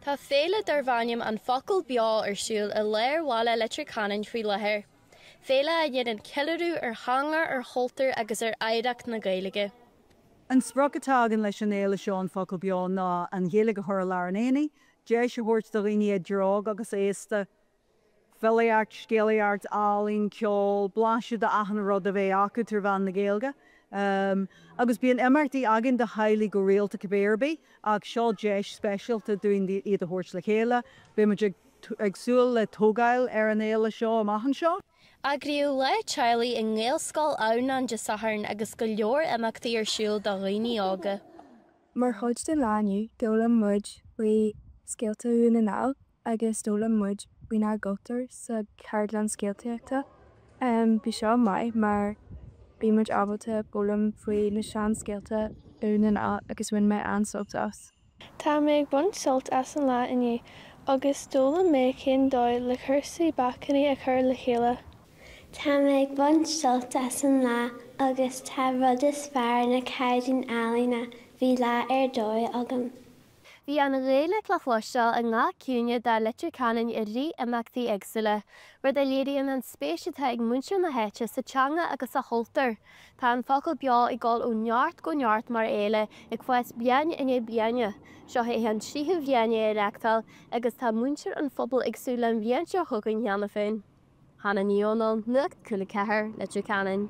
Tá féile darb ainm An Focal Beo ar siúl i lár bhaile Leitir Ceanainn faoi láthair. Féile a dhéanann ceiliúradh ar theanga, ar chultúr agus ar oidhreacht na Gaeilge. An sprioc atá againn leis an fhéile seo, An Focal Beo, ná an Ghaeilge a chur i lár an aonaigh, deis a thabhairt do dhaoine idir óg agus aosta filíocht, scéalaíocht, ealaín, ceol, blaiseadh de achan rud a bheith acu tré mheán na Gaeilge. Agus bíonn imeachtaí againn do theaghlaigh go rialta cibé ar bith ach seo deis speisialta dúinn iad a thabhairt le chéile. Beidh muid ag súil le tógáil ar an fhéile seo amach anseo. Eagraíodh lá teaghlaigh i nGaelscoil Adhamhnáin Dé Sathairn agus go leor imeachtaí ar siúl do dhaoine óga. Mar chuid den lá inniu, d'fhoghlaim muid faoi scéalta Dhún na nGall agus d'fhoghlaim muid faoinár gcultúr sa cheardlann scéaltaíochta. Bhí seo maith mar bhí muid ábalta foghlaim faoi na seanscéalta Dhún na nGall agus bhain mé an-sult as. Tá mé ag baint sult as an lá inniu agus d'fhoghlaim mé cén dóigh le cúrsaí bacainní a chur le chéile. Tá mé ag baint sult as an lá agus tá rud is fearr na caighdeáin ealaíne, bhí lá ar dóigh agam. Bhí an Ghaeilge le cloisteáil i ngach cúinne de Leitir Ceanainn i rith imeachtaí éagsúla, rud a léiríonn an spéis atá ag muintir na háite sa teanga agus sa chultúr. Tá an Focal Beo ag dul ó neart go neart mar fhéile, ag fás bliain i ndiaidh bliana. Seo é an tríú bhliain é á reáchtáil agus tá muintir an phobail ag súil leis an bhliain seo chugainn cheana féin. Hannah Ní Dhomhnaill, Nuacht Cúla 4, Leitir Ceanainn.